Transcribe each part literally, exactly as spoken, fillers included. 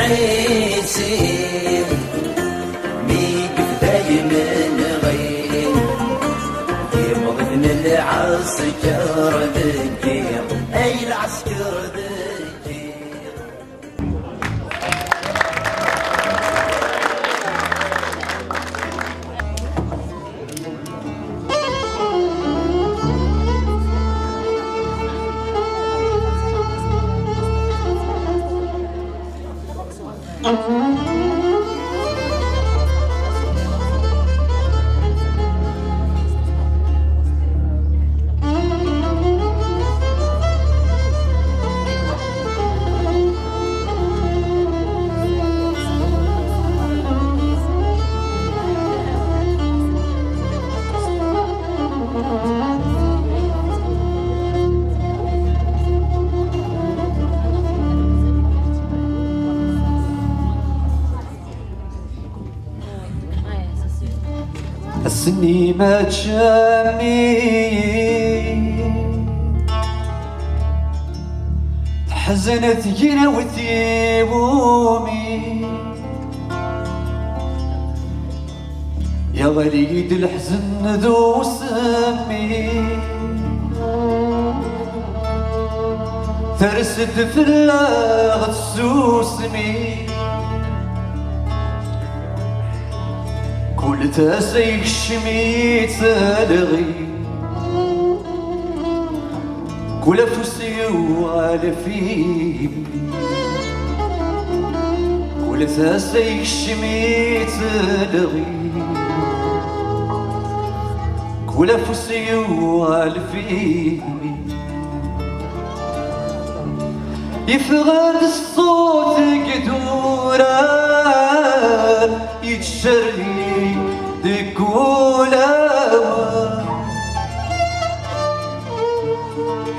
Ɛisi, mi yefda yimenɣi, imɣi n lɛesker deg iḍ, ay lɛesker deg iḍ. Ass-nni ma ččami teḥzen tegrawt iwumi. Yeɣli-d leḥzen d usemmi, ters-d fell-aɣ tsusmi. Kul tasa yekcem-itt lɣi, kul afus yuɣal f immi. Kul tasa yekcem-itt lɣi, kul afus yuɣal f immi. Yeffeɣ-d ṣṣut deg idurar, yettcerrig deg wulawen.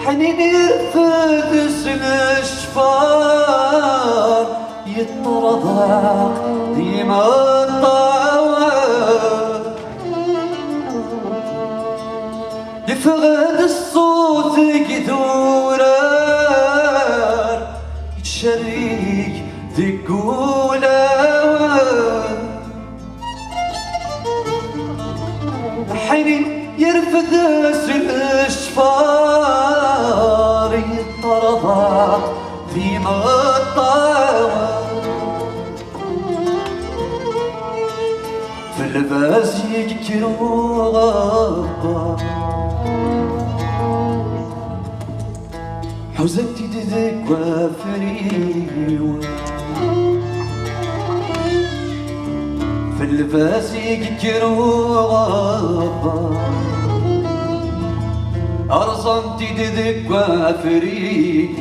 Ḥnin irfed s lecfar, yeṭṭerḍeq d imeṭṭawen. Yeffeɣ-d ṣṣut deg idurar, yettcerrig deg wulawen. Ḥnin yerfed s lecfar, yeṭṭerḍeq d imeṭṭawen. F lbaz yekker uɣebbar, ḥuzan-t-id deg wafriwen. F lbaz yekker uɣebbar, rẓan-t-id deg wafriwen.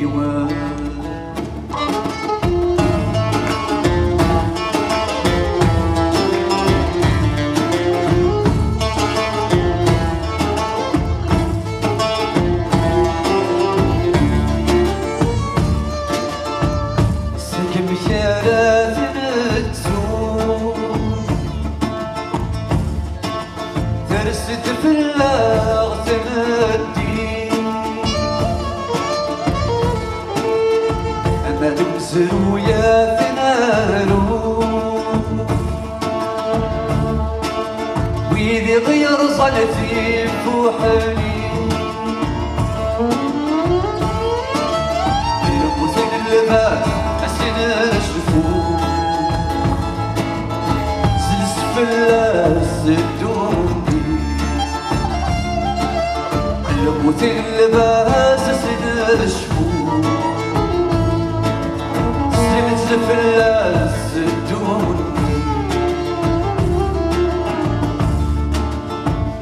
Seg amek ara t-nettu, ters-d fell-aɣ tmetti. Ama d umezruy ad t-naru, wid i ɣ-yerẓan tifuḥli. Lmut n lbaz ad s-necfu, zles fell-as ddunit. Lmut n lbaz ad s-necfu, zles fell-as ddunit.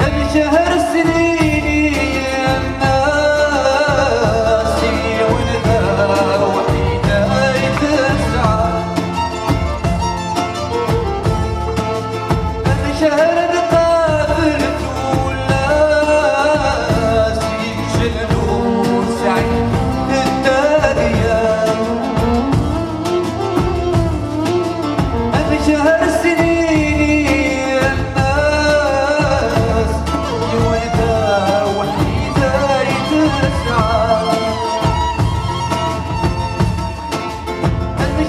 Amek ara s-nini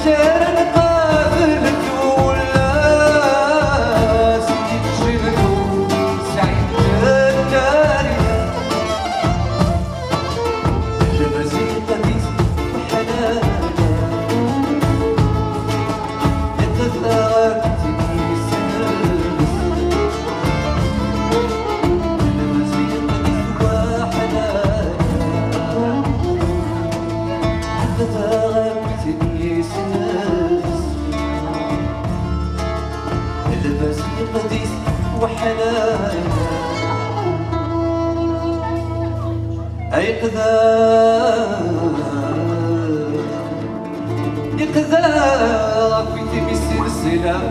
Kra n qabel tulas yeččelku sɛid ddari. Lmasiq ad ismeḥlala. Iqḍeɛ-d yis-s. Lmasiq ad ismeḥlala. Iqḍeɛ-d yis-s. Lbaz iqdis weḥlal. Ay qda, iqda ɣef wid mi s-neslam.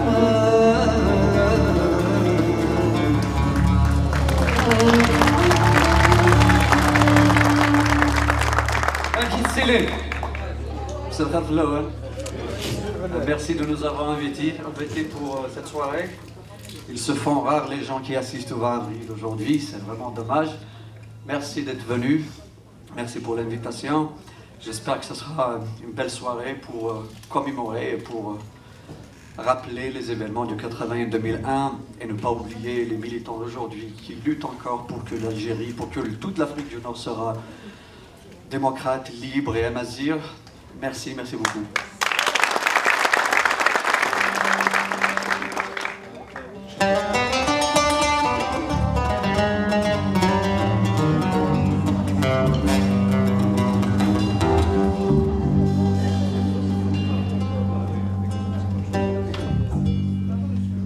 Amek i tettili? Mselxir fell-awen. Merci de nous avoir invités, invités pour euh, cette soirée. Ils se font rares les gens qui assistent au Var Avril aujourd'hui, c'est vraiment dommage. Merci d'être venus, merci pour l'invitation. J'espère que ce sera une belle soirée pour euh, commémorer et pour euh, rappeler les événements de quatre-vingt et deux mille un et ne pas oublier les militants d'aujourd'hui qui luttent encore pour que l'Algérie, pour que toute l'Afrique du Nord sera démocrate, libre et amazigh. Merci, merci beaucoup.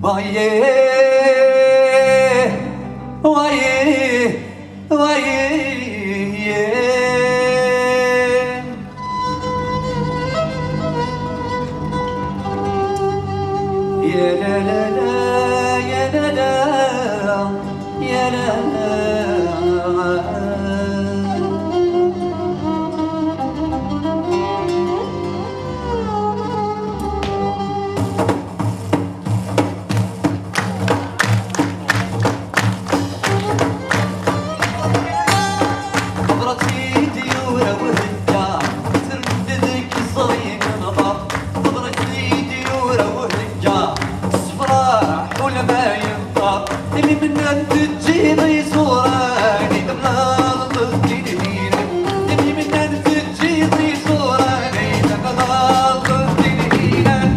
Waye, waye, waye. Ya la la la, ya la la, ya la la. Ḍebret-id yura uhegga, tren-d deg iẓri n nnḍer. Ḍebret-id yura uhegga, tessefraḥ ulma yenṭer. Imi mennan teǧǧiḍ iẓuran i temlaleḍ d tinhinan. Imi mennan teǧǧiḍ iẓuran i temlaleḍ d tinhinan.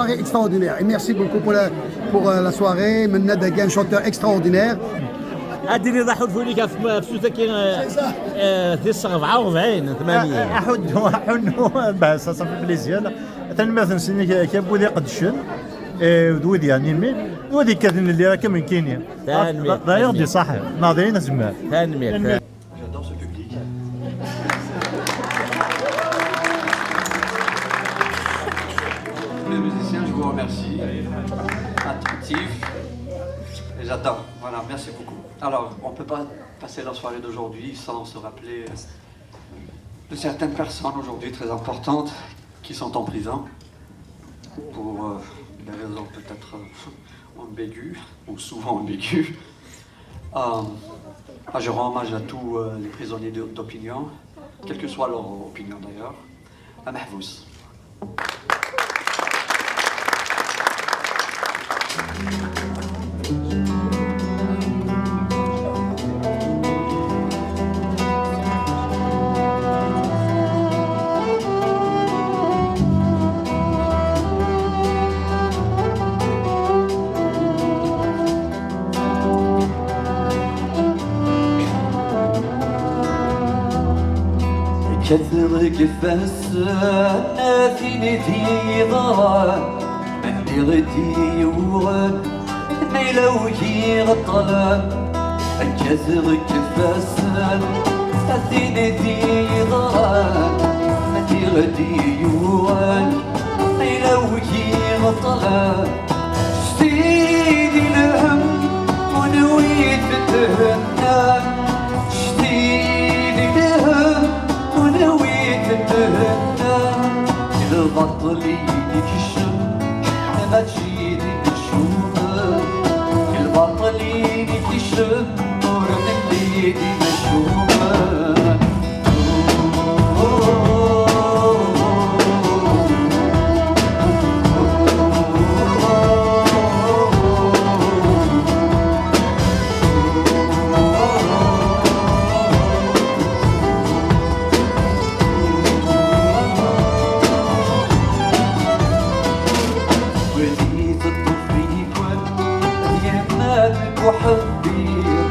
Extraordinaire. Et merci beaucoup pour la, pour, euh, la soirée. Menna Dagan, chanteur extraordinaire. Ad d-tiniḍ aḥulfu-inek ɣef, ɣef tsuta-agi, eh, eh, tis ṛebɛa u ṛebɛin, tmanya. Aḥunnu, aḥunnu, bah, ça, ça fait plaisir. Tanemmirt-nsen i, i wid iqeddcen, eh, d wid yanimin, d wid ikkaten llir akka nekkini. Tanemmirt, d aya i ɣ-d-iṣaḥen. Neɣ d ayen nezmer. Tanemmirt. J'adore ce public. Les musiciens, je vous remercie. Attentifs. Et j'adore. Voilà, merci beaucoup. Alors, on peut pas passer la soirée d'aujourd'hui sans se rappeler, euh, de certaines personnes aujourd'hui très importantes qui sont en prison pour, euh, des raisons peut-être, euh, ambiguës ou souvent ambiguës. Euh, ah, je rends hommage à tous, euh, les prisonniers de- d'opinion, quelle que soit leur opinion d'ailleurs. À Mahbous. Kkreɣ deg ifassen, a tin i d-yeḍran, mendiɣ i d-yuɣen, ma yella ugiɣ ṭṭlam. Kkreɣ deg ifassen, a tin i d-yeḍran, mendiɣ i d-yuɣen, ma yella ugiɣ ṭṭlam. Jdid ilhem, ونويت تهنى. jdid ilhem, ونويت تهنى. Lbaṭel i d-ikecmen, mačči d imcumen. Lbaṭel i d-ikecmen, ur nelli d imcumen. Wid i teṭṭef deg-wen, yemma deg uḥebbir,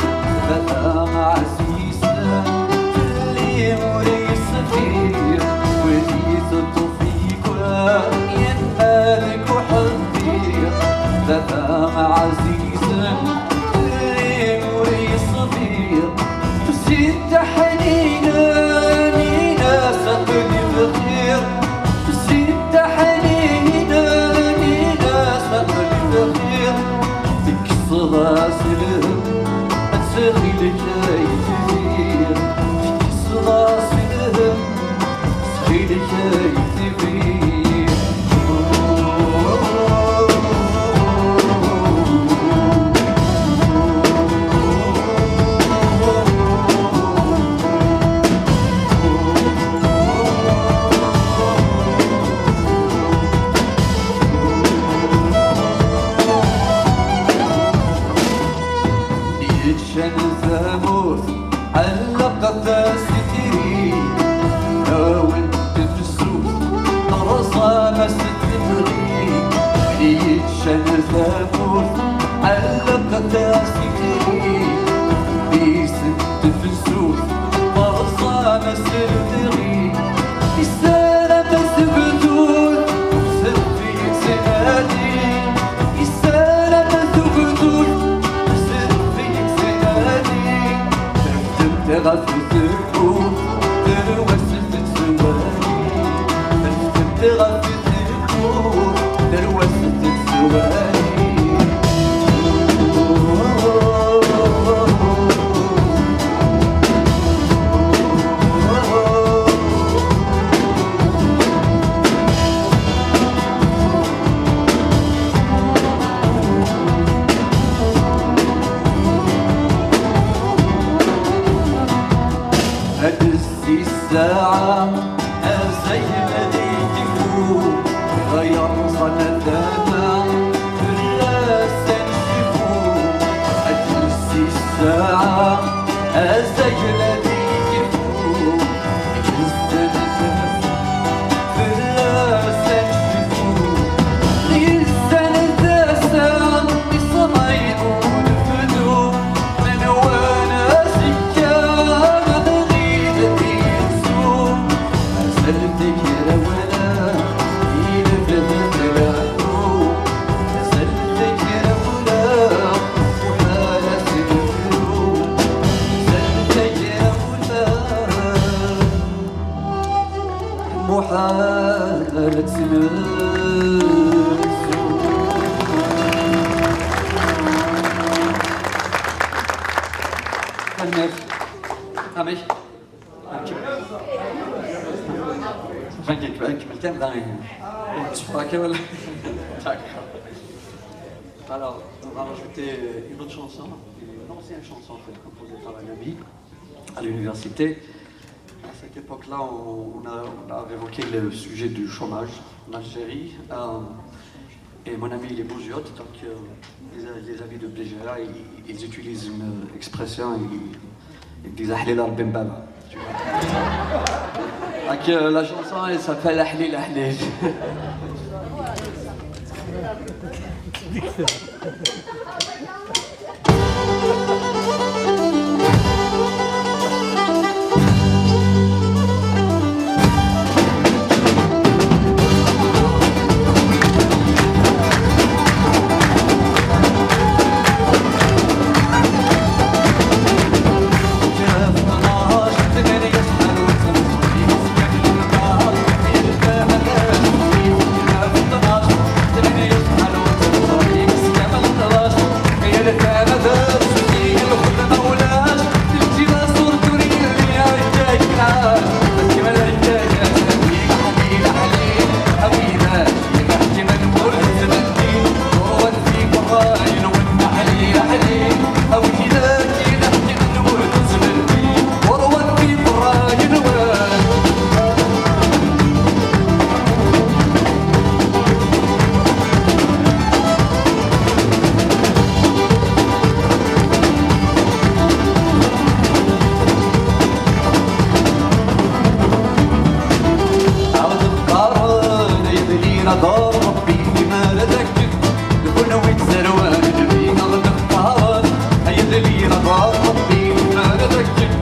baba ɛzizen, fell-i ur yeṣbir. Wid i teṭṭef deg-wen, yemma deg uḥebbir, baba ɛzizen, fell-i ur yeṣbir. Zid taḥnina, nina saqli bxir. Zid taḥnina, nina saqli bxir. Tekkseḍ-as lhem, ttxil-k ay tbir. Tekkseḍ-as lhem, ttxil-k ay tbir. Yeččan tamurt, ɛellqet-as itri, awen tefsut, terẓam-as tebɣi. Win yeččan tamurt, ɛellqet-as itri, isem tefsut, terẓam-as lebɣi. Issaram tagdurt, sef yettnadi. Issaram tagdurt, sef yettnadi. Refdemt ɣef tewwurt, terwa-s tettwali. Refdemt ɣef tewwurt, terwa-s tettwali. Ad d-tessi ssaɛa, azayem ad ikfu, yerẓa nadama, fell-as ad ncfu. Ad d-tessi ssaɛa, azayem ad ikfu, yekkes-d anafas, fell-as ad ncfu. محال تنسو. Tanemmirt. Amek? Amek? Enfin, quelqu'un, quelqu'un dans les... D'accord. Alors, on va rajouter une autre chanson, une ancienne chanson en fait, composée par un ami à l'université. À cette époque-là, on, on a- on avait évoqué le sujet du chômage en Algérie. Euh, et mon ami, il est Bouziote, donc euh, les, les amis de Bléjara, ils, ils utilisent une expression, ils, ils disent Ahlil Rabbi Mbaba. Tu vois. Donc euh, la chanson, elle s'appelle Ahlil Ahlil. Ɛawed qqaren, ay adli, ad ṛebbi, imal ad akken, d kunwi tzerwan, d win ɣ-neqqaren, ay adli, ad ṛebbi, imal ad akken,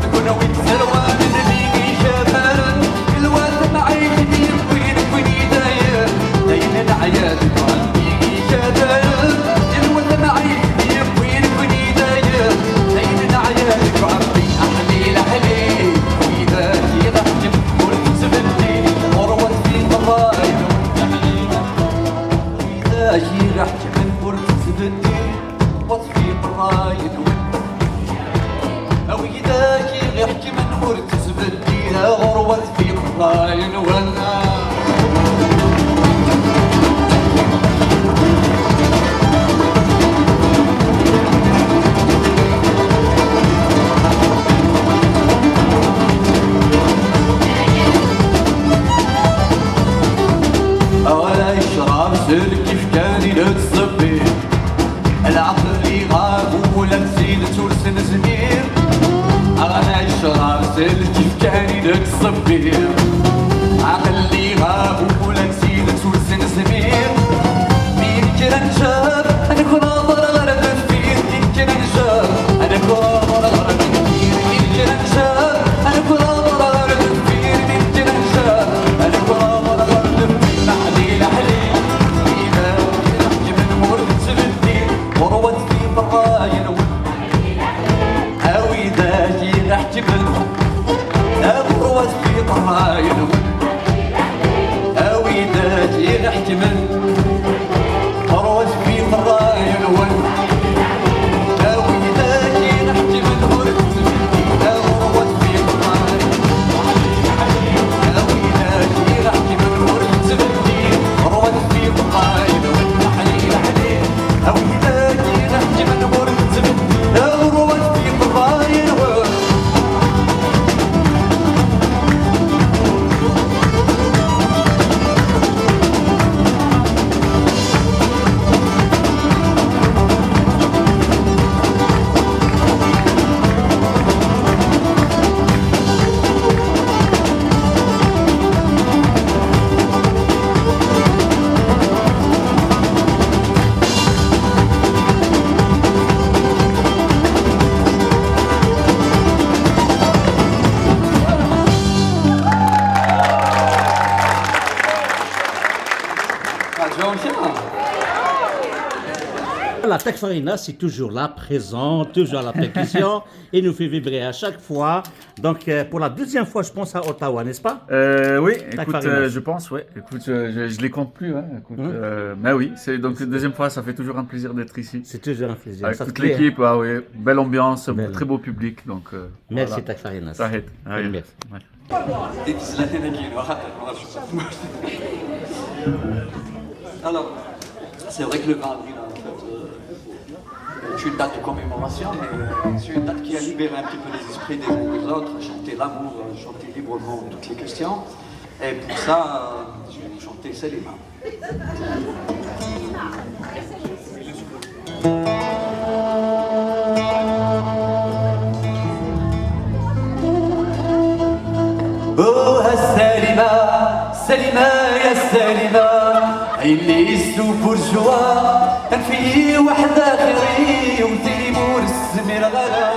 d kunwi tzerwan, d win icabaren, lwa tamɛayt d yewwi nekni dayen, dayen neɛya deg Ṛebbi icabaren, lwa tamɛayt d yewwi nekni dayen, dayen neɛya deg Ṛebbi, aḥlil, aḥlil, widak i ɣ-ḥkem ur tettbeddil, ɣur-wen fi ṭṭrayem. Widak i ɣ-iḥekmen ur tettbeddil, ur teffiq ṛṛay-nwen. A widak i ɣ-iḥekmen ur tettbeddil, ɣur-wen teffiq ṛṛay-nwen. Wala yecrab s lkif kan i nettṣebbi. Lɛaqel iɣab ula d tidet ur s-nezmir. Wala yecrab s lkif kan i nettṣebbi. Ɛaqel La Tech Farina, c'est toujours là, présent, toujours à la percussion, et nous fait vibrer à chaque fois. Donc, euh, pour la deuxième fois, je pense, à Ottawa, n'est-ce pas? Euh, oui, Tech écoute, Farina. Euh, je pense, oui. Écoute, je, je, je les compte plus. Hein. Écoute, euh, mais oui, c'est donc la deuxième fois, ça fait toujours un plaisir d'être ici. C'est toujours un plaisir. Avec Ça toute se plaît. L'équipe, ah oui, belle ambiance, Belle. Très beau public. Donc, euh, Merci, voilà. Tech Farina. صحيت. هاي. Merci. Ouais. ديك الزلافه هنا كاين واحد. Alors, c'est vrai que le vingt avril, en fait, euh, c'est une date de commémoration, mais c'est une date qui a libéré un petit peu les esprits des uns et des autres, chanter l'amour, euh, chanter librement toutes les questions. Et pour ça, euh, je vais vous chanter Salima. اوه السليمة، سليمة يا السليمة، عيني السوق والجوا، في واحد آخر يوم تيمور السمير غلا.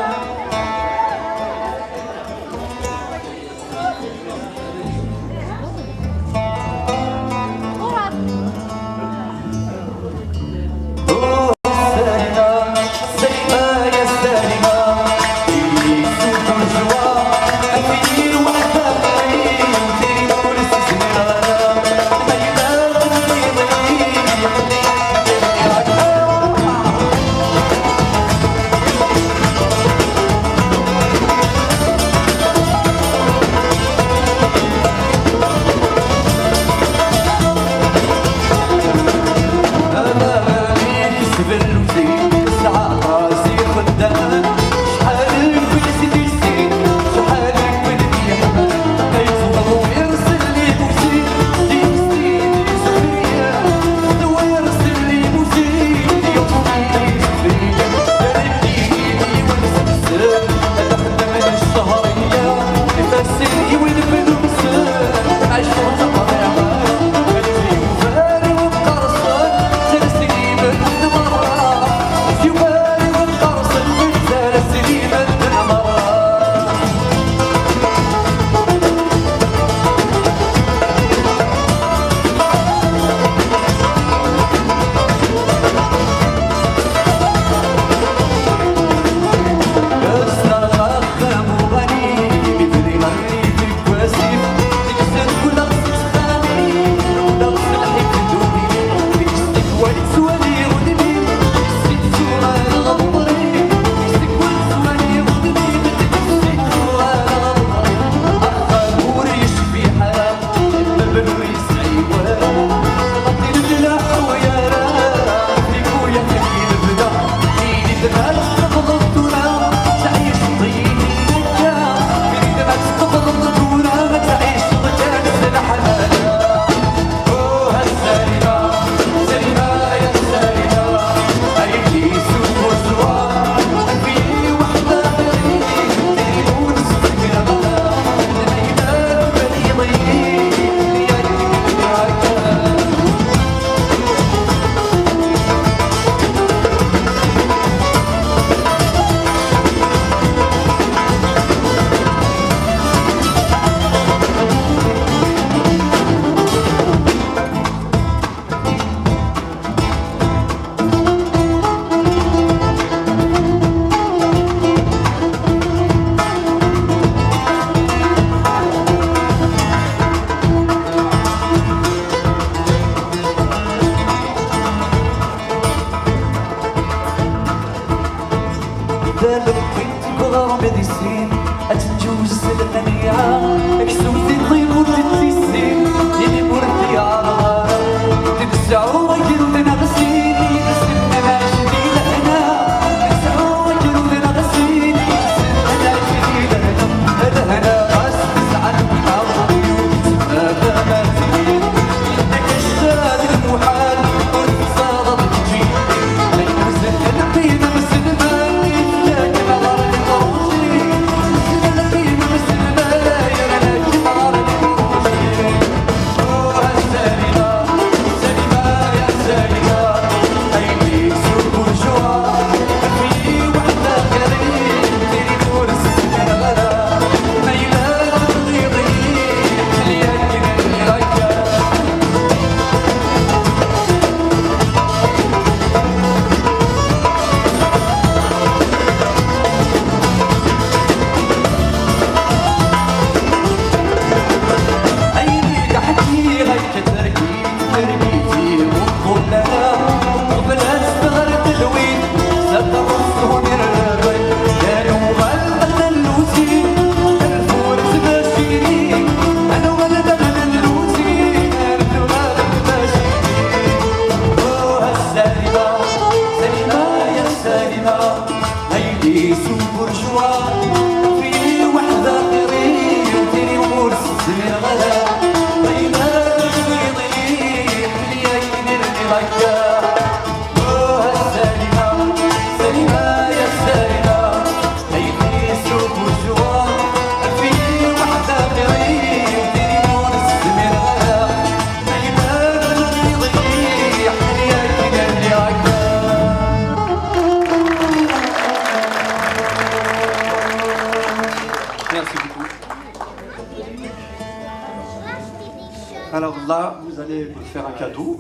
Alors là, vous allez me faire un cadeau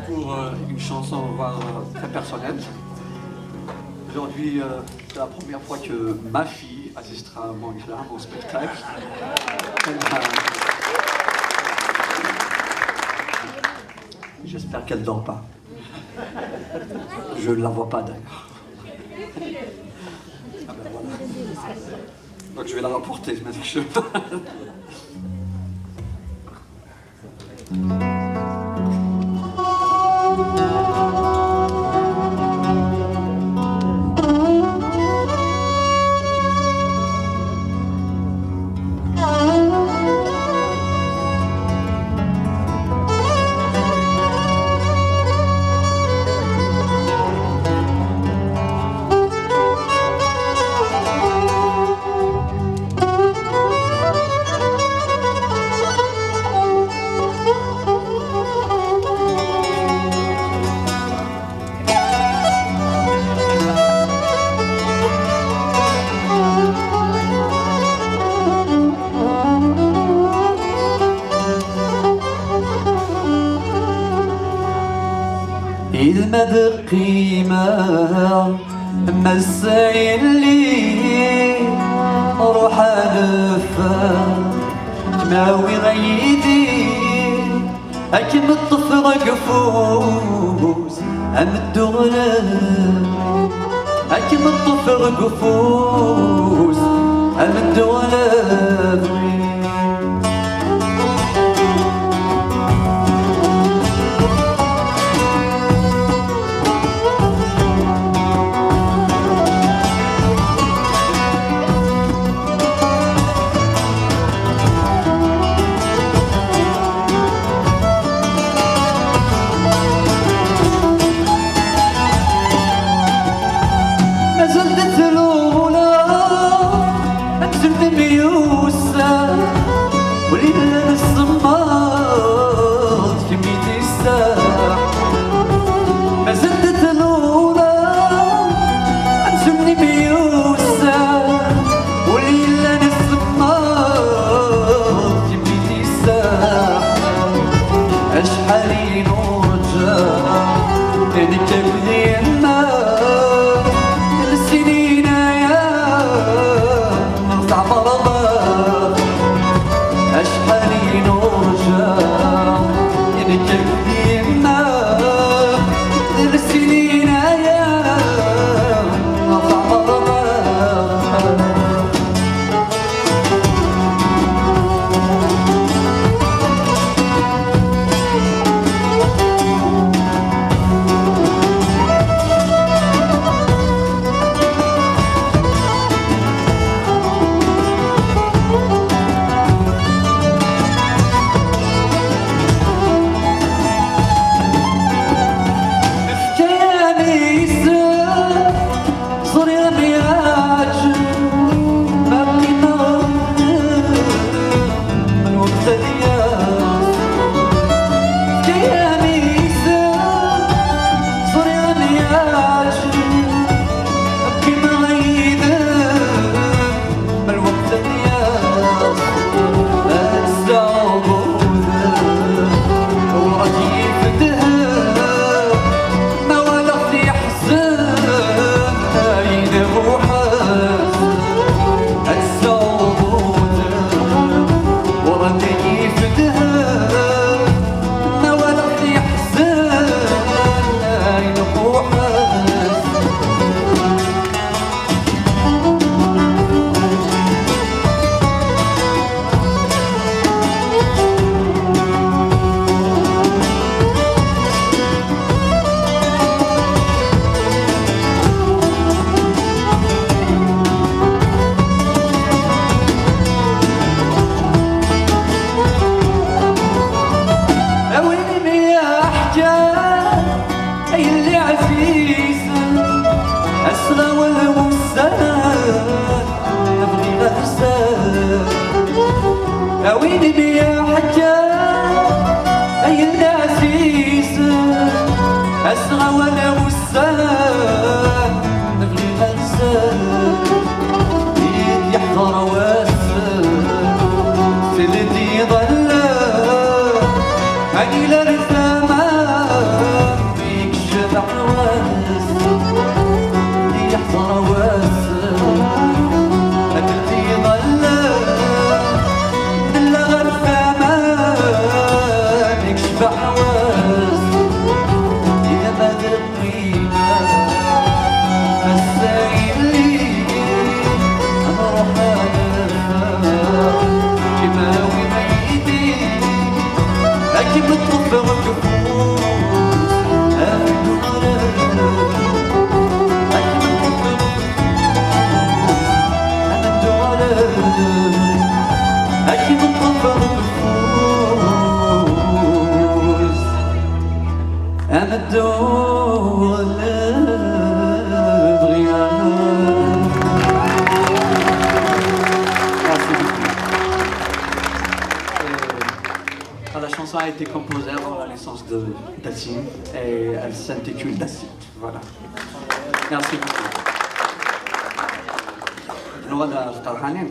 pour euh, une chanson, on va, euh, très personnelle. Aujourd'hui, euh, c'est la première fois que ma fille assistera à mon, à mon spectacle. Elle va- J'espère qu'elle dort pas. Je ne la vois pas d'ailleurs. Ah ben voilà. Donc je vais la rapporter, mais je... Ilmad qqimeɣ, massa yelli, ruḥ ad neffeɣ, ma wi yid-i, ad kem-ṭṭfeɣ deg ufus, am dduɣ lebɣi. Ad kem-ṭṭfeɣ deg ufus, am dduɣ lebɣi. Mazal-d tlula amzun myussan, win yellan semmaḍ kemm i d-issaḥ. Mazal-d tlula amzun myussan, win yellan semmaḍ kemm i d-issaḥ. Acḥal i nurǧa nekk akked yemma, d snin aya teɛmer. Acḥal i nurǧa nekk akked yemma, d snin aya teɛmer. Ẓriɣ mi yeɛǧeb ma qqimeɣ, lweqt ad yaɣ. Fkan-am izen, ẓriɣ mi yeɛǧeb ma qqimeɣ yid-m. Ma lweqt ad yaɣ, ad tesɛuḍ udem, ur ad yifdeh, ma walaɣ-t yeḥzen, ayen iruḥen, ad tesɛuḍ udem, ur ad yifdeh, ma walaɣ-t yeḥzen, ayen iruḥen. A win i m-yeḥkan, a yelli ɛzizen, asɣawen n wussan bɣiɣ ad nser. A win i m-yeḥkan, a yelli ɛzizen, asɣawen n wussan bɣiɣ ad nser. I d-yeḥḍer wass, teldi ḍalla. La chanson a été composée avant la naissance de Dacine et elle s'intitule Dacine. Voilà. Merci beaucoup. نوض القرحانين.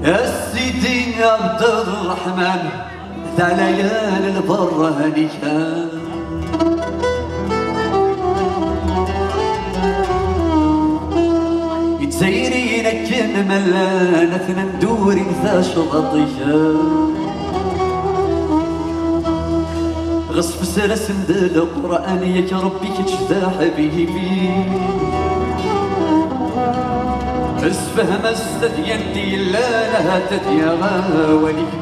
A Sidi Ɛebd Ṛṛeḥman, d ɛlayan lberranikan. Izzayriyen akken ma llan, ad ten-ndurin tacḍaṭ-ik. Ɣef usras n d Leqran, yak Ṛebbi kečč d aḥbibi. Sefhem-as tadyant yellan, ahat ad yaɣ awal-ik.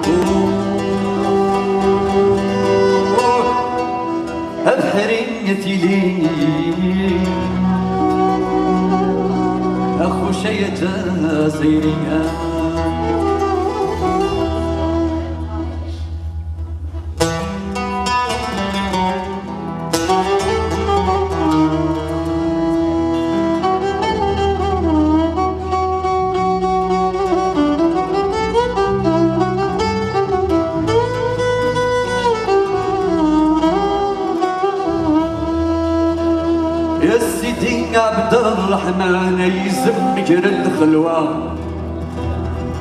Abeḥri a tili, axucay aǧazayri. Ya Sidi Ɛebd Ṛṛeḥman, ay izem gar lxelwa.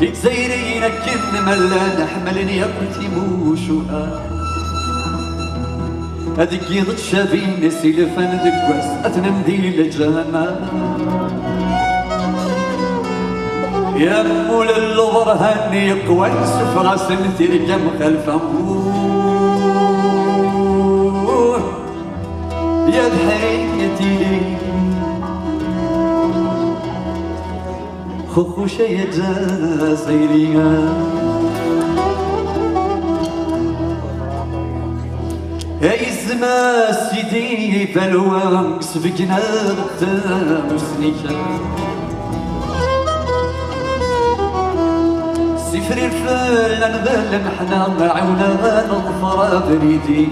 Izzayriyen akken ma llan, ḥemmlen yakk timucuha. Ad deg yiḍ ttcabin isilfan deg wass, ad tnem di lǧahma. Yemmul lberhan yeqwan, sufeɣ-asen tirga mxalfa. Ya beḥri a tili, xuxuc ay aǧazayri. Ay izem a Sidi balwa, sbeggen-aɣ-d tamusni kan. Sifrir fell-aneɣ d lmeḥna, ɛiwen-aɣ ad neḍfer abrid-i.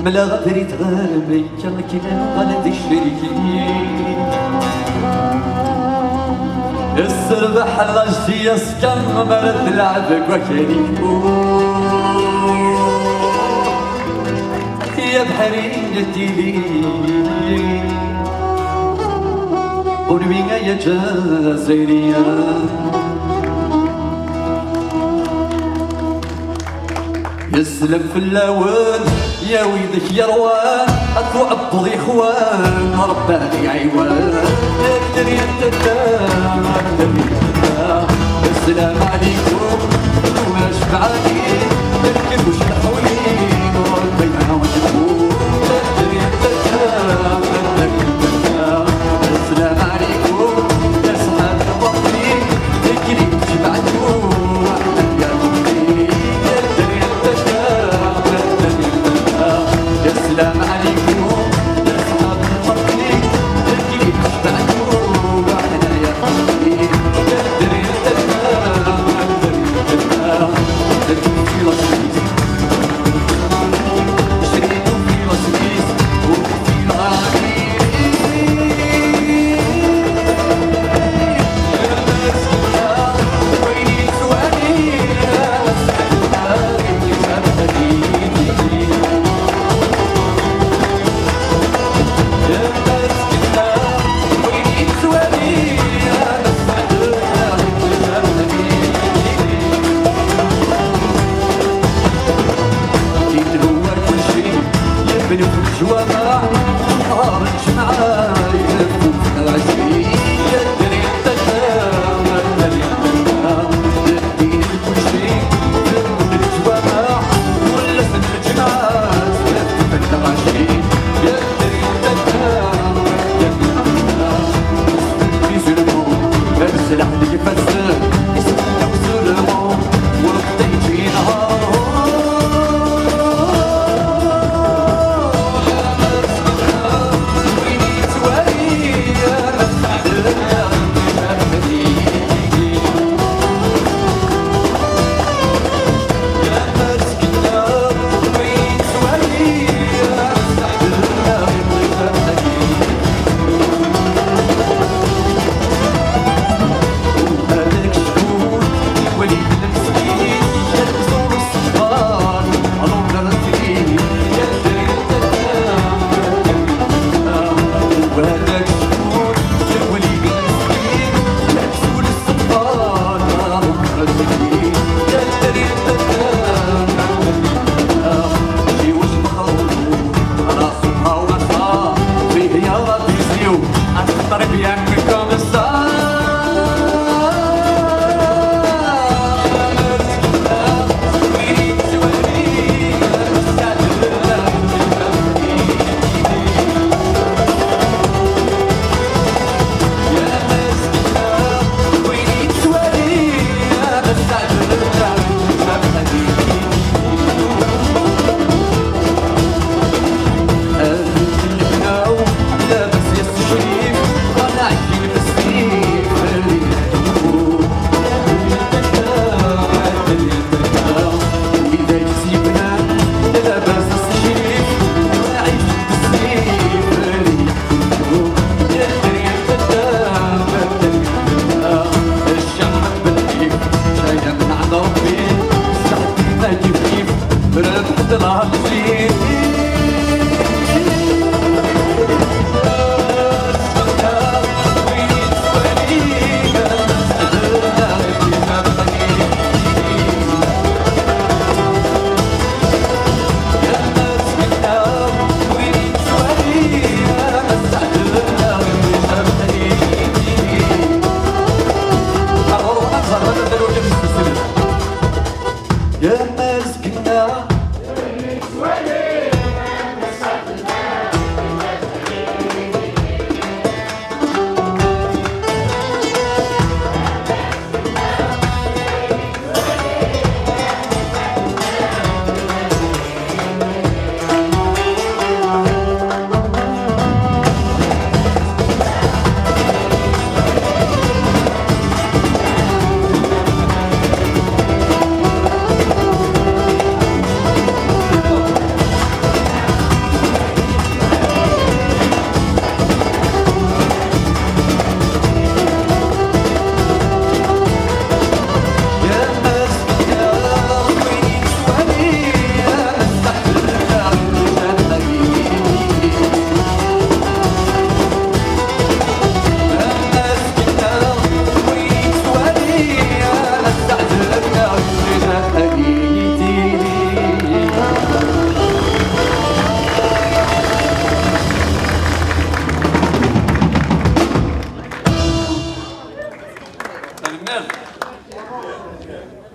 Mleɣ abrid ɣer Mekka, akken ad nuɣal d icriken. Sserbeḥ la jeunesse kan, mi ara telɛeb deg wakal-ik. Ya beḥri a tili, ur wi ay aǧazayri. Yesslem fell-awen, ya widak yerwan, ad tuɛebbeḍ ixwan, Ṛebbi ad iɛiwen. Sslam ɛlikum, ulac bɛadi, rkeb ucleḥwin, Ṛebbi iɛawen-ikum. Sslam ɛlikum, ya ṣṣḥab lbaṭel. السلام عليكم، يا صحاب الفضل، الكل يتبعكم، وحنا يا قلبي، يا دري الدنيا، يا دري الدنيا، الكل في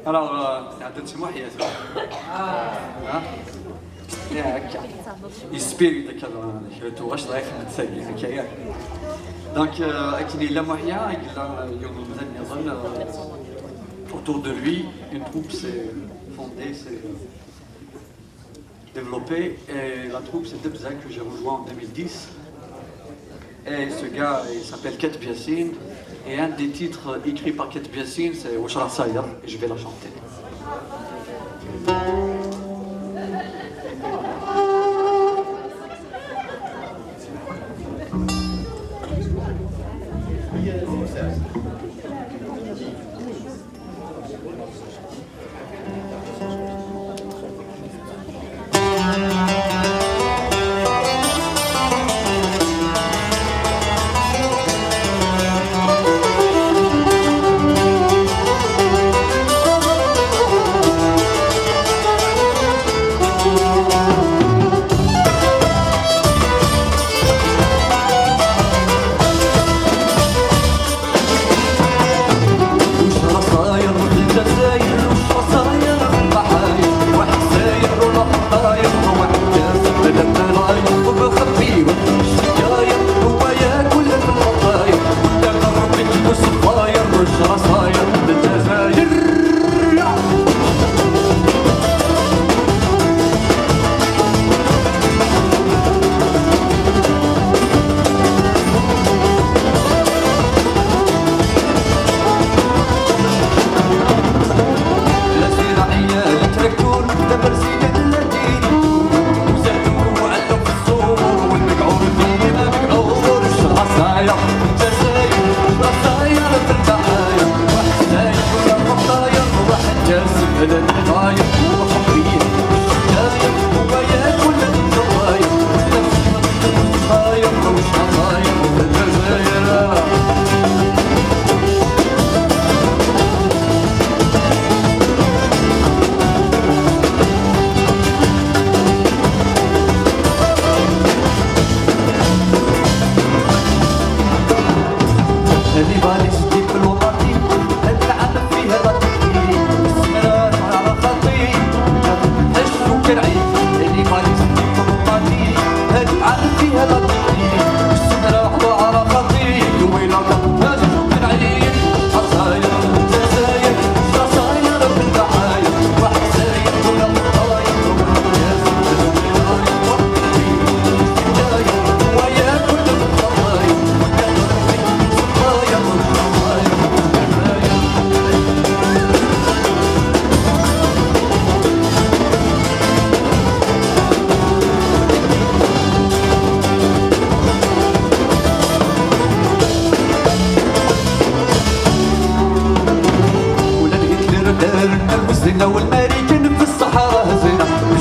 Alors, euh, c'est un peu de moi, il y a ça. Hein? Yak. Yesbir-d akka, kra n tuɣac ḍɛif n tsagi, akka, yak. Donc, euh, akken yella Muḥya, yella, euh, yiwen umdan nniḍen, euh, autour de lui, une troupe s'est fondée, s'est, euh, développée, et la troupe c'est Debza que j'ai rejoint en deux mille dix. Et ce gars, il s'appelle Ket Biasine. Et un des titres écrits par Ket Biasine, c'est Wac Rah Sayeḍ. Et je vais la chanter.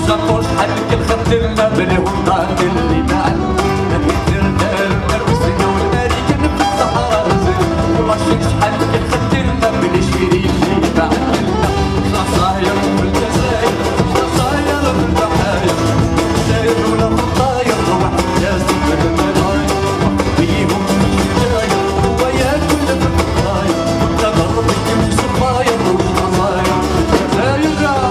شابو شحال كي خدمنا بلي وطن اللي معنا. ما كيدير دار الروسية والأمريكان في الصحراء الرزق. والله شي شحال كي خدمنا بلي شيرين اللي معنا. لا صاير في الجزائر، لا صاير في البحاير. الجزائر ولا في الطاير، روح يا سيدي الملاير. بيهم في الجزائر، ويا كل في الطاير. وانت ضربك مش صغير، ومش صغير. الجزائر.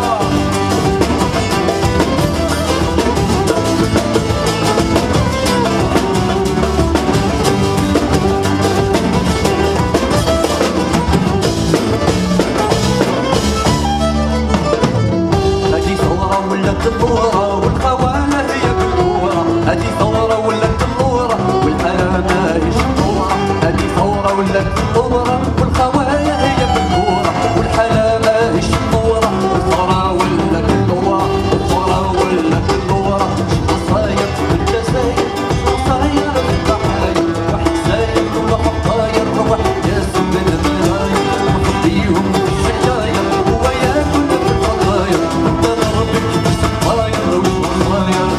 هادي ثورة ولات الثورة، والخوالة هي بالكورة. هادي ثورة ولات الثورة، والحالة ماهيش الثورة. هادي ثورة ولات الثورة، والخوالة هي بالكورة. والحالة ماهيش الثورة، الثورة ولات الثورة، الثورة ولات الثورة. شي قصاير في الجزائر، شي قصاير في البحاير. واحد ساير وواحد طاير، واحد ياسم من الملاير. واحد بيهم في الشكاير، هو ياكل في الخطاير. انت ضربك في الصفاير، وش مصاير.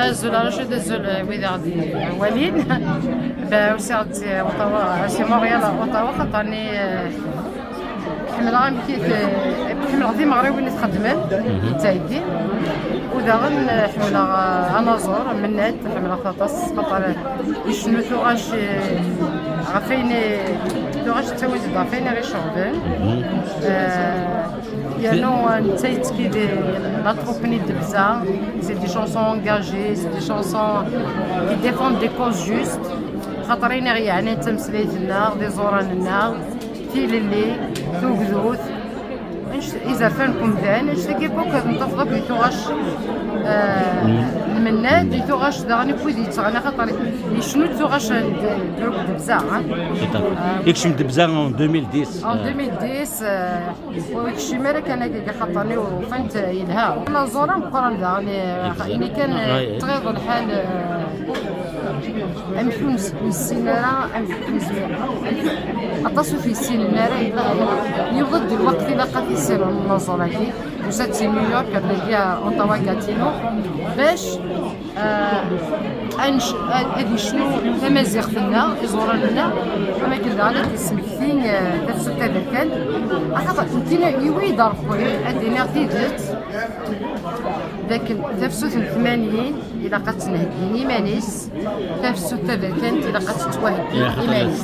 Azul a Racid, azul, eh, wid i ɣ-d-iwalin. Ben, usiɣ-d si Ottawa, si Montréal à Ottawa, xaṭerni, eh, ḥemmleɣ amek i t-, ḥemmleɣ timeɣriwin i txeddmem, d tagi. U daɣen, eh, ḥemmleɣ, eh, anaẓur, Mennad, ḥemmleɣ-t aṭas, xaṭer icennu tuɣac, eh, ɣef wayen i, tuɣac ttawi-d ɣef wayen i ɣ-iceɣben. Eh, Yernu, euh, netta yettekki di la troupe-nni Debza, c'est des chansons engagées, c'est des chansons qui défendent des causes justes. Xaṭer ayen i ɣ-yeɛnan d tameslayt-nneɣ, d iẓuran-nneɣ, tilelli, tugdut, anect-, izerfan n umdan, anect-agi akk ad nṭafeḍ akk di tuɣac, euh, n Mennad, di tuɣac daɣen akk wid yettɣenni, xaṭer yecnu-d tuɣac n d-, n Debza, hein. Tout à fait. Euh, Yekcem Debza en deux mille dix. En euh. deux mille dix, euh, Ur yekcim ara kan akka, xaṭer ufan-t yelha. Anaẓur ameqqran daɣen, imi kan tɣiḍ lḥal, eh, amek ur nes-, nessin ara, amek ur nezmir. Aṭas ur t-yessinen ara, yella, yewweḍ-d lweqt ilaq ad t-issinen anaẓur-agi. Yusa-d si New York, ar dagi, Ottawa Gatineau, bac Ah, ad nec-, ad, ad yecnu tamaziɣt-nneɣ, iẓuran-nneɣ, am akken daɣen ad d-yesmekti, ah, tafsut taberkant. Axaṭer nekkini yiwi-d Ṛebbi, ad d-iniɣ tidet, d akken tafsut n tmanyin ilaq ad tenheggin iman-is, tafsut taberkant ilaq ad tettwaheggi iman-is.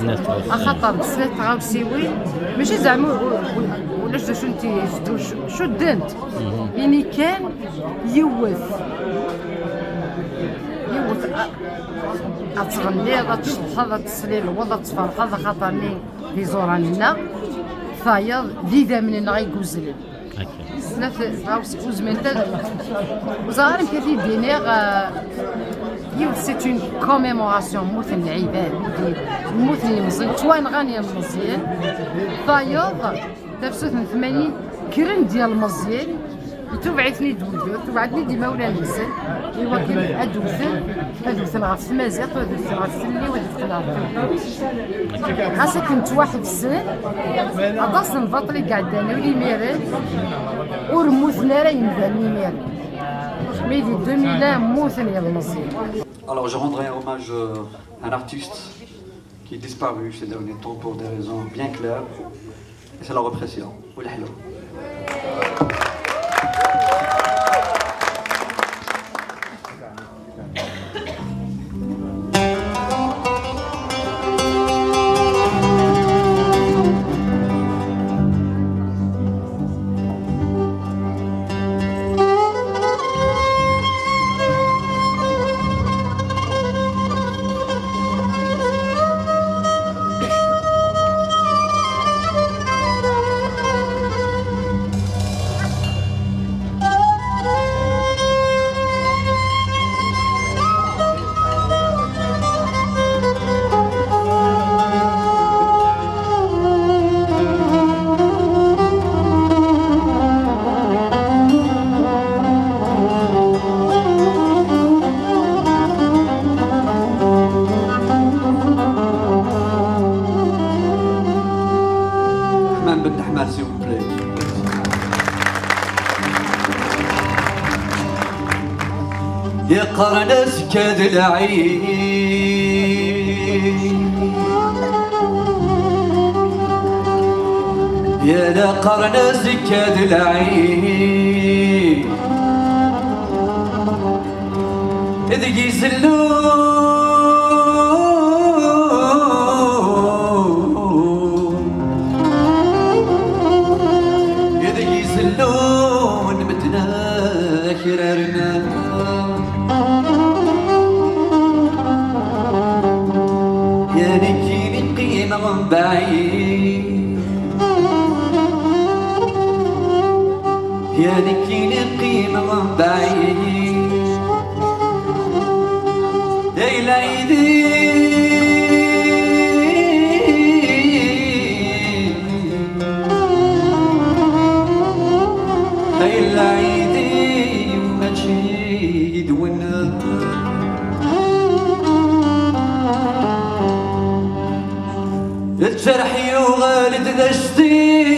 Axaṭer d snat tɣawsiwin, mačči zeɛma u-, u-, ulac d acu n t-, cuddent. Ini kan yiwet, yiwet a-, ad tɣenniḍ, ad tceḍḥeḍ, ad teslileḍ, ad tferḥeḍ, axaṭer-nni d iẓuran-nneɣ, tayeḍ d idammen-nneɣ i yuzlen. Snat tɣawsiwin ur zmint ad, ur ẓriɣ ara amek ad t-id-iniɣ, eh, yiwet c'est une commémoration, mmuten lɛibad, mmuten, mmuten yilmeẓyen, ttwanɣan yilmeẓyen, tayeḍ, Tafsut n tmanyin, kkren-d yilmeẓyen, itubeɛ-iten-id wudem, tubeɛ-iten-id imawlan-nsen, i wakken ad wten, ad wten ɣef tmaziɣt, ad wten ɣef tlelli, ad wten ɣef tmeṭṭut. Ɣas akken ttwaḥebsen, aṭas n lbaṭel i iɛeddan ula imiren, ur mmuten ara yimdanen imiren. Mi di deux mille un mmuten yilmeẓyen. Alors, je rendrai un hommage, euh, à un artiste qui est disparu ces derniers temps pour des raisons bien claires. Et c'est la répression. Ou la Yeqqaren azekka d lɛid. Yal qqaren azekka d lɛid. Deg izellu, deg izellu n medden akraren. Ya nekkini qqimeɣ mebɛid, ya nekkini qqimeɣ mebɛid. Ay lɛidi, ay lɛidi, mačči d win. Lǧerḥ yuɣal-d d ajdid,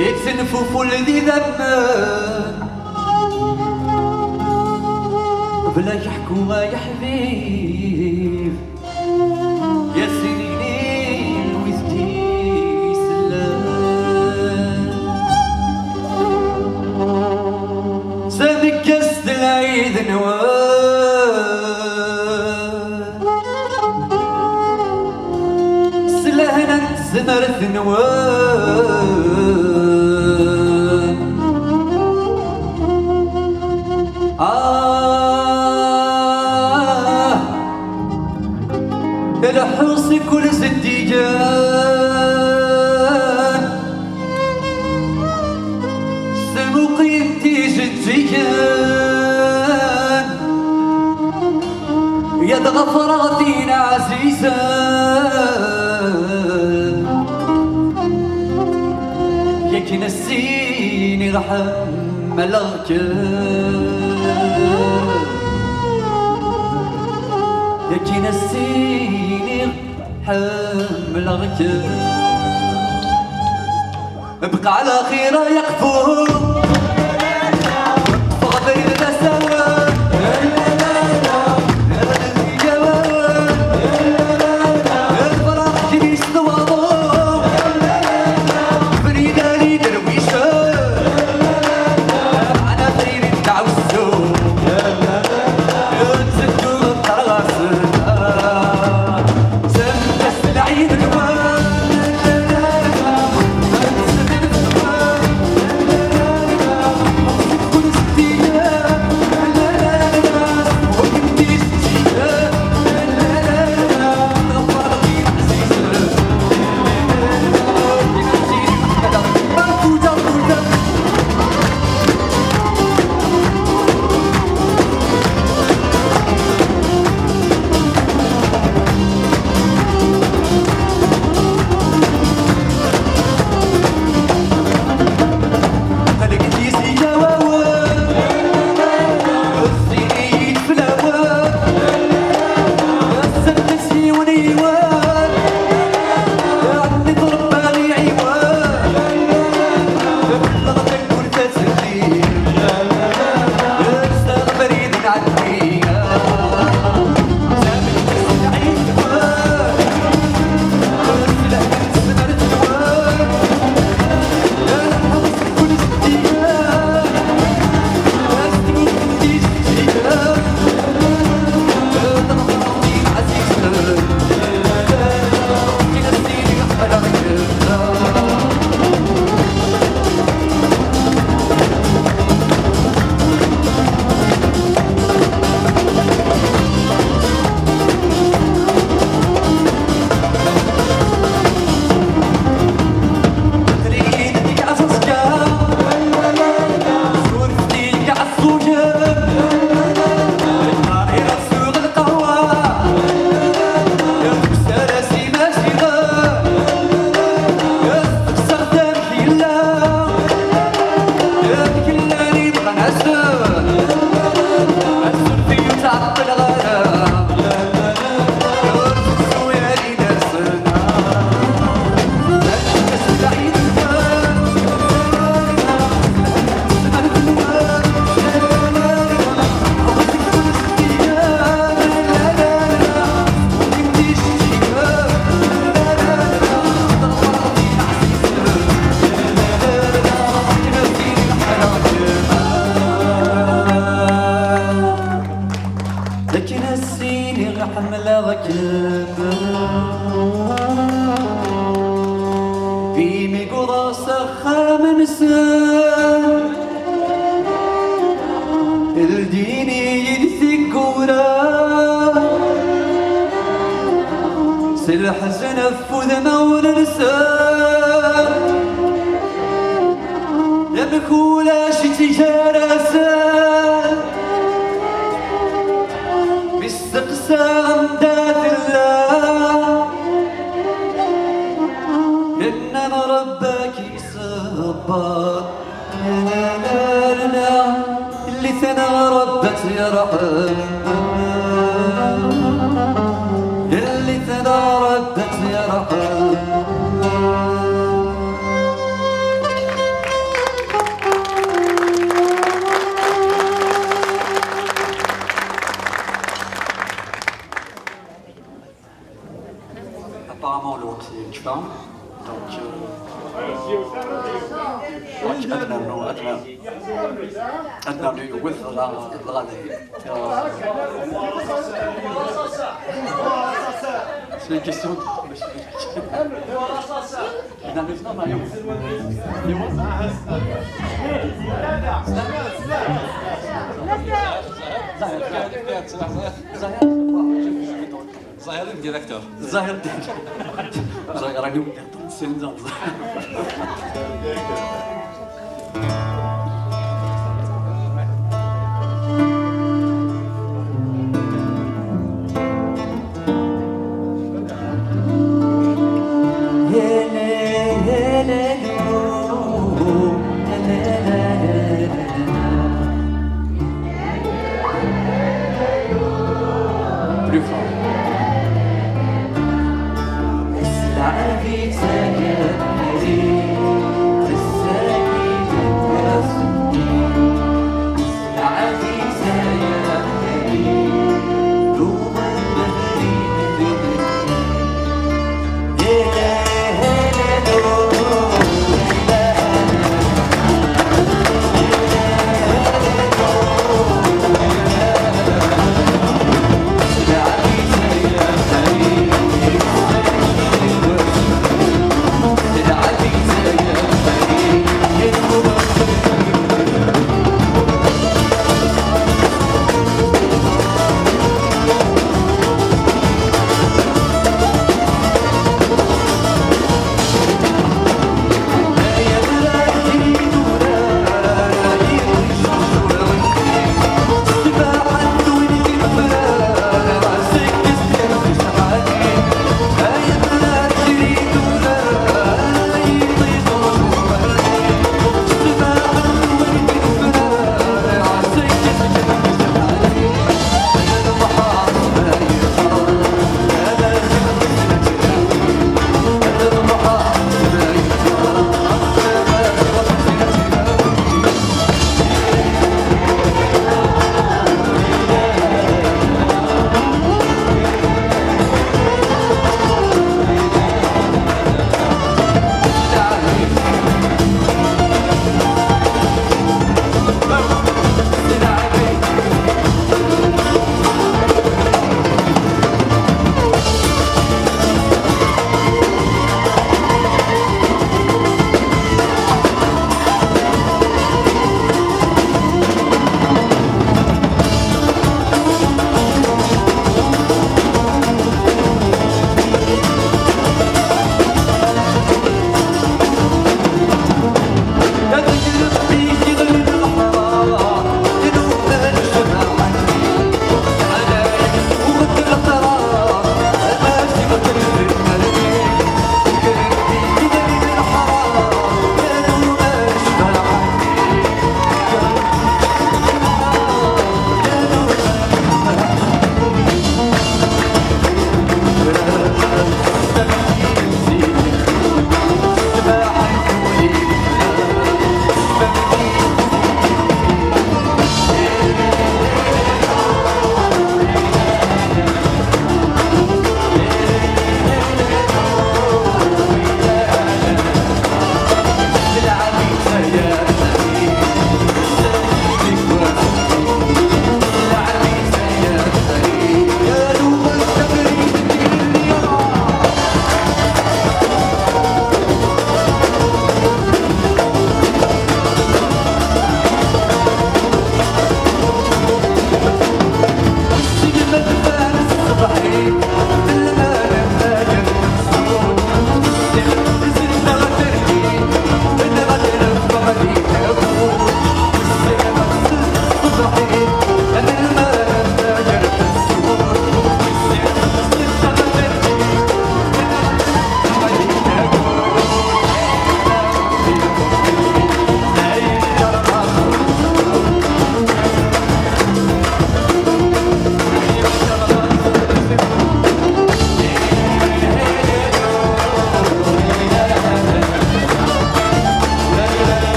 yettenfuful d idammen. Bla keḥku ay aḥbib, ya sinini wi s-d-isellen. Tameggazt n lɛid-nwen, s lehna n tezmert-nwen. Ah, leḥḥu si kul zeddigen, s tmuqint ijeǧǧigen, ya d-ɣefreɣ tin ɛzizen. Yakin a s-iniɣ ḥemmleɣ-kem, yakin a s-iniɣ ḥemmleɣ-kem. Bqa ɛla xira ya qfur, ffeɣ abrid d asawen. Nsen ldin-iyi-d tiggura, s leḥzen ɣef wudmawen-nsen, amek ulac-itt gar-asen, mi steqsan anda tella, nnan Rebbi ad k-iṣebber. Yelli-tneɣ Rebbi ad tt-yerḥem. Yelli-tneɣ Rebbi ad tt-yerḥem. Apparemment, lweqt yekfa. Donc, euh, ok, ad nernu, ad nernu, ad nernu yiwet, dɣa, dɣa d-, c'est une question de, il arrive pas, Mario. Zahir, directeur. Zahir, directeur. Zahir, radio. C'est une danse. Plus fort.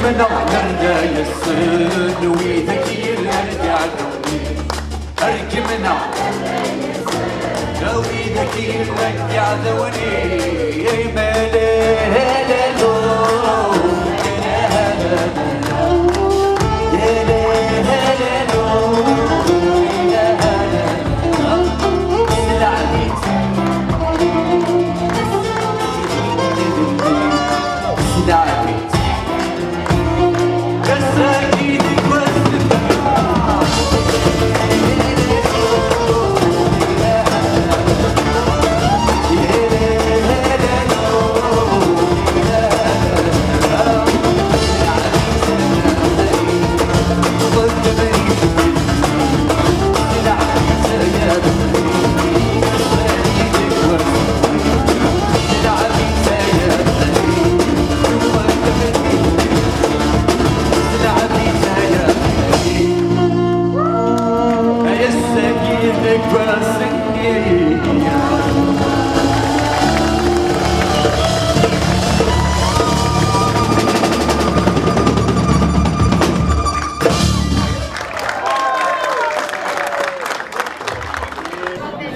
Mennaɣ nerna yes-sen widak yellan d iɛdawen-i. Rgem-aɣ a widak yellan d iɛdawen-i. Ay malalalu.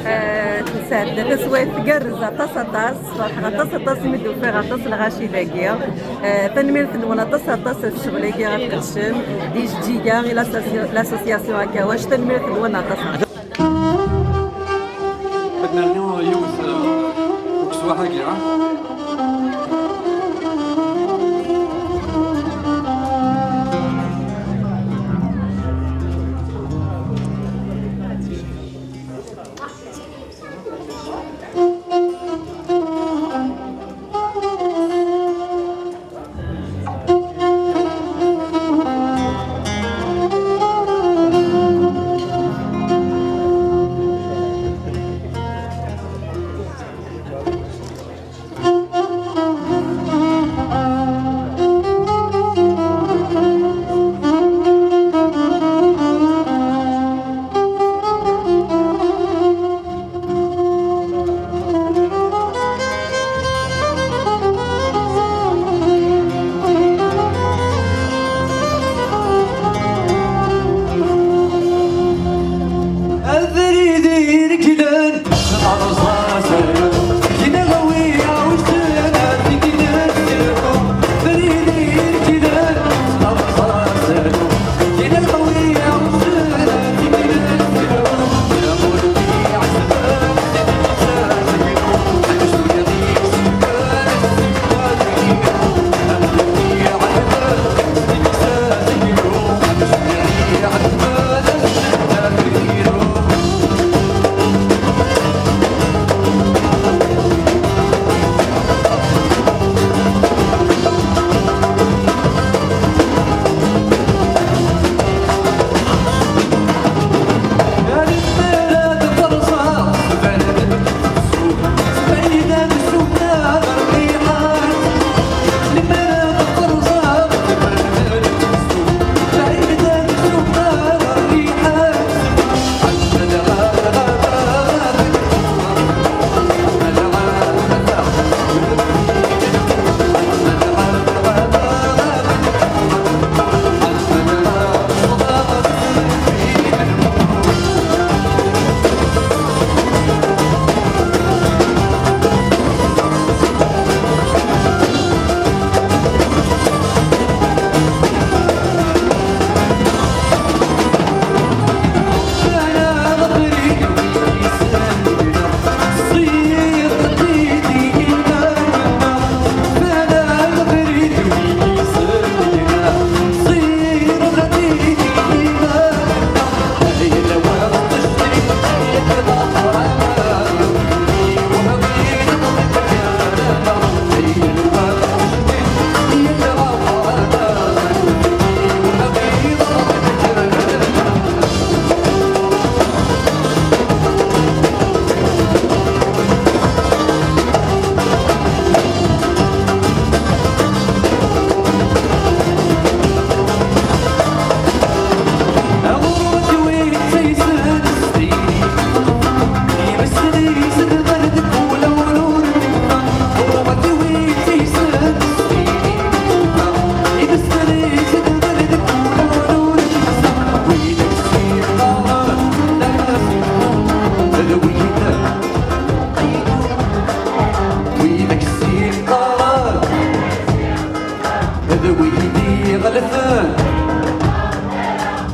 Eh, tesɛedda taswiɛt tgerrez aṭas, aṭas. Ferḥeɣ aṭas, aṭas imi d-ufiɣ aṭas n lɣaci dagi. Eh, tanemmirt-nwen aṭas, aṭas ɣef ccɣel-agi ara tqeddcem. D ijeǧǧiga i l'association Akawac. Tanemmirt-nwen aṭas, aṭas. Ad nernu yiwet, eh, ukeswaḥ-agi, ha?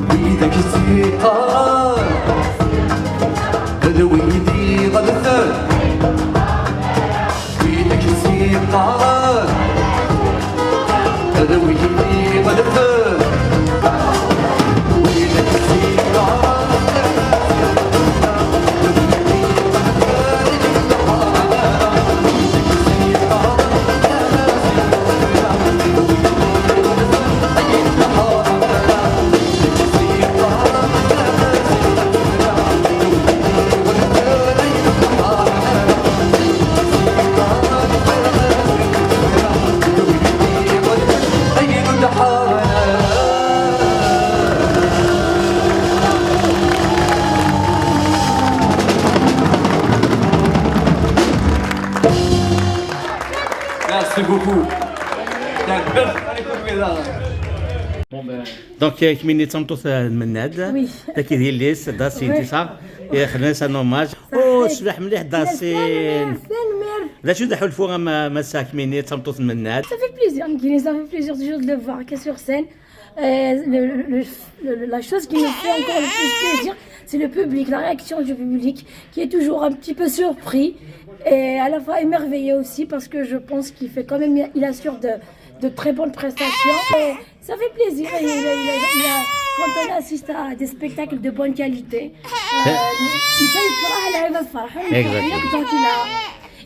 Widak i s-yeqqaren, d wid iɣelten. Widak i s-yeqqaren, d wid iɣelten. Widak i s-yeqqaren, Merci beaucoup. Tanemmirt. Donc, euh, kemmini d tameṭṭut, euh, n Mennad. Oui. Dagi d yelli-s, Dasin, oui, c'est ça. Ixdem-as un hommage. Ṣaḥit. Oh, tecbeḥ mliḥ, Dasin. Tanemmirt. D acu d aḥulfu a ma-, massa, kemmini d tameṭṭut n Mennad? Ça fait plaisir, Guy, ça fait plaisir toujours de le voir que sur scène. Euh, le, le, le, la chose qui me fait encore le plus plaisir, c'est le public, la réaction du public, qui est toujours un petit peu surpris et à la fois émerveillé aussi, parce que je pense qu'il fait quand même, il assure de, de très bonnes prestations. Et ça fait plaisir. Et il a- il a- il a- quand on assiste à des spectacles de bonne qualité, euh, il fait le فرح, il a le فرح. Exactement. Donc, il a-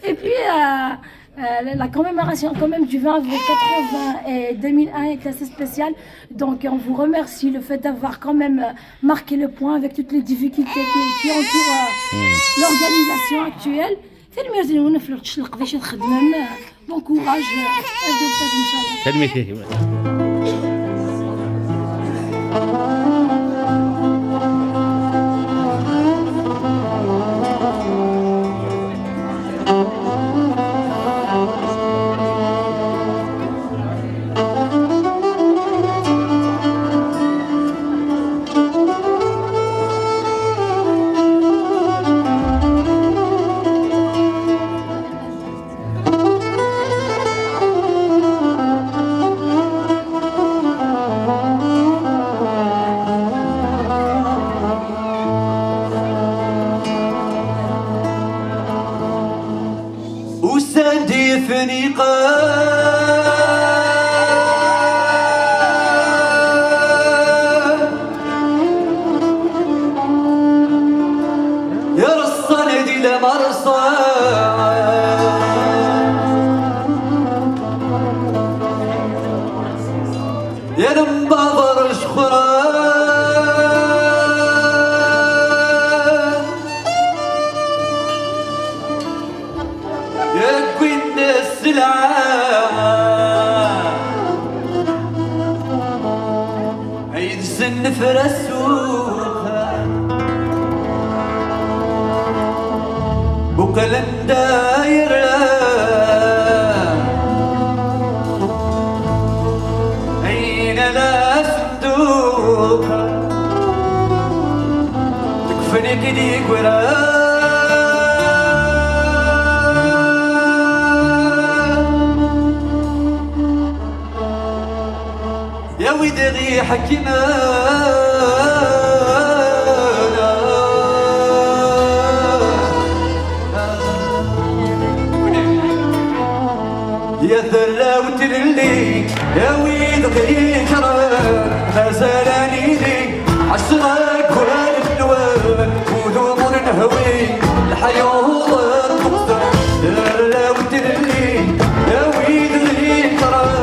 et puis, euh, euh, la, la commémoration quand même du vingt avril quatre-vingts et deux mille un est assez spéciale. Donc, on vous remercie le fait d'avoir quand même, euh, marqué le point avec toutes les difficultés qui, qui entourent, euh, l'organisation actuelle. Tanemmirt-nwen ɣef lweqt n leqdic i txeddmem. Bon courage, euh, à vous, إن شاء الله. Tanemmirt-ik. Usan-d ifniqen, ireṣṣan di lamerṣa. Ya lembaḍer cexran, yewwin sselɛa, ay d-sen nefra ssux. Uqlen-d ayra, ayen ala asenduq, deg ufniq i d-yeggra. Ya wid i ɣ-iḥekmen, ya tarraw n tlelli, ya wid ɣ-ikren, mazal ad nili ɛecra deg wallen-nwen, udum ur nhewwi, leḥyuḍ n tuqsa, tarraw n tlelli, ya wid ɣ-ikren.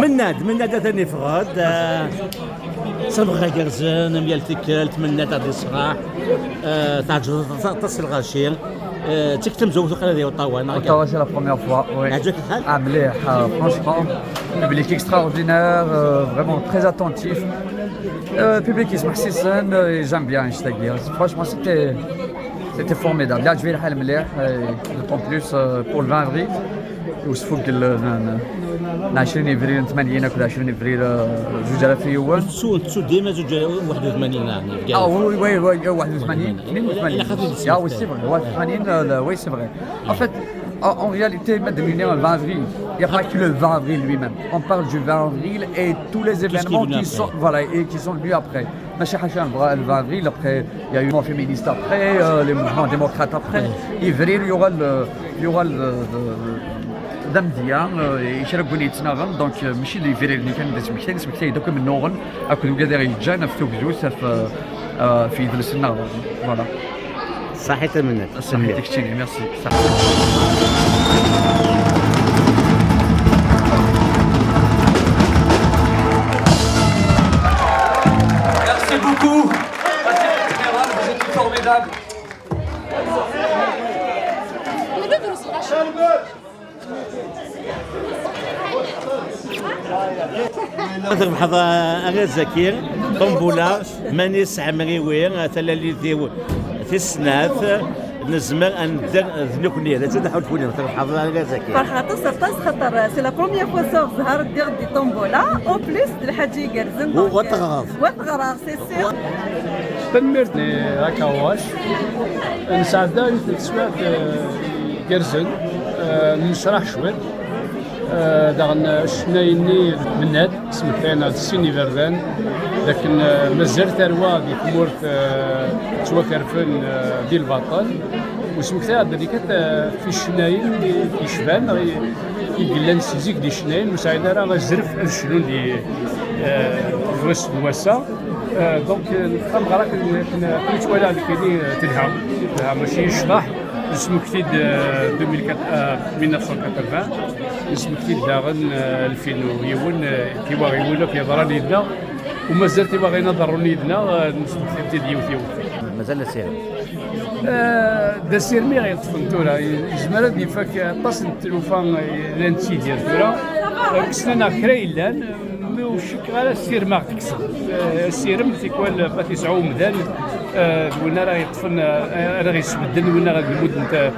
Mennad, Mennad atan yeffeɣ-d. Ah, ṣṣbeḥ igerrzen, am yal tikkelt, Mennad ad yesraḥ. Ah, teɛǧbeḍ aṭas lɣaci. Ah, d tikkelt tamezwarut uqrib di Ottawa, neɣ akka? Ottawa, c'est la première fois, oui. Yeɛǧeb-ik lḥal? Ah, mliḥ, ah, franchement, public extraordinaire, euh, vraiment très attentif. Euh, public yesmeḥsisen, euh, et j'aime bien, je. Franchement, c'était, c'était formidable. Yeɛǧeb-iyi lḥal mliḥ, et d'autant plus, euh, pour le vingt avril. Usfugel n, n, n ɛecrin avril n tmanyin akked ɛecrin avril, euh, zuǧ alaf u yiwen. Tettu, tettu dima zuǧ alaf u waḥed u tmanyin, ah, oui, oui, oui, waḥed u tmanyin, tnin u tmanyin. Ah oui, c'est vrai, waḥed u tmanyin, euh, le, oui, c'est vrai. En fait, en, en réalité, ma d-nini le vingt avril, il n'y a pas que le vingt avril lui-même. On parle du vingt avril et tous les événements qui sont, voilà, et qui sont venus après. Mačči ḥaca le vingt avril, après, il y a eu le mouvement féministe après, euh, les mouvements démocrates après. Yebrir yuɣal, euh, yuɣal, euh, d amedya, euh, i kra n win yettnaɣen, donc, euh, mačči d Yibriren kan i d asmekti, asmekti d akk imennuɣen akked wigad ara yeǧǧan ɣef tugdut, ɣef, euh, euh, ɣef yidles-nneɣ. Voilà. Ṣaḥit a Mennad. Ṣaḥit a keččini, merci. Merci beaucoup. Passez le général, vous êtes formidables. Trebḥeḍ a Ɣazaki, ṭumbula, mani sɛemriwi, talalit-iw tis snat, nezmer ad nedder d nekkni, d acu d aḥulfu-nni, trebḥeḍ a Ɣazaki. Ferḥeɣ aṭas, aṭas, xaṭer c'est la première fois sɛuɣ zzher ddiɣ di ṭumbula, en plus d lḥaǧa igerrzen, donc, wa teɣreḍ. Wa teɣreḍ, c'est sûr. Tanemmirt i Akawac. Nesɛedda yiwet n teswiɛt, eh, gerrzen, eh, nnecraḥ cwiṭ. Eh, daɣen, eh, ccna-nni Mennad, smektayen-aɣ-d sin iberdan, d akken, eh, mazal tarwa di tmurt, eh, ttwakerfen, eh, di lbaṭel. U smektayeɣ-d deg-, eh, ɣef yicennayen i, i yecban, i, i yellan si zik d icennayen, ur sɛin ara azref ad cnun di, eh, wass n wass-a. Euh, donc, euh, tameɣra akken, akken, akken i tt-walaɣ nekkini, euh, telha. Telha, mačči yecḍeḥ. Nesmekti-d, euh, deux mille quatre, euh, mille neuf cent quatre-vingts. Nesmekti-d daɣen, euh, alfin u yiwen, euh, tiwaɣiwin akk yeḍran yid-neɣ. U mazal tiwaɣin ad ḍerrun yid-neɣ, euh, nesmekti-tent-id yiwet yiwet. Mazal la série. Eh, d asirem i ɣ-yeṭṭfen tura. Yezmer ad ifak aṭas n tlufa, eh, la nettidir tura. Eh, kksen-aneɣ kra yellan, eh, ur cikkeɣ ara asirem a ɣ-tekkseḍ. Eh, asirem tikwal ma t-yesɛu umdan, eh, d win ara yeṭṭfen, eh, ara ɣ-yesbedden, win ara d-imudden ta-,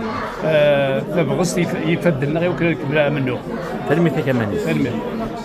eh, tabɣest i yif-, i yifadden-nneɣ i wakken ad nkemmel amennuɣ. Tanemmirt-ik a Manis. Tanemmirt.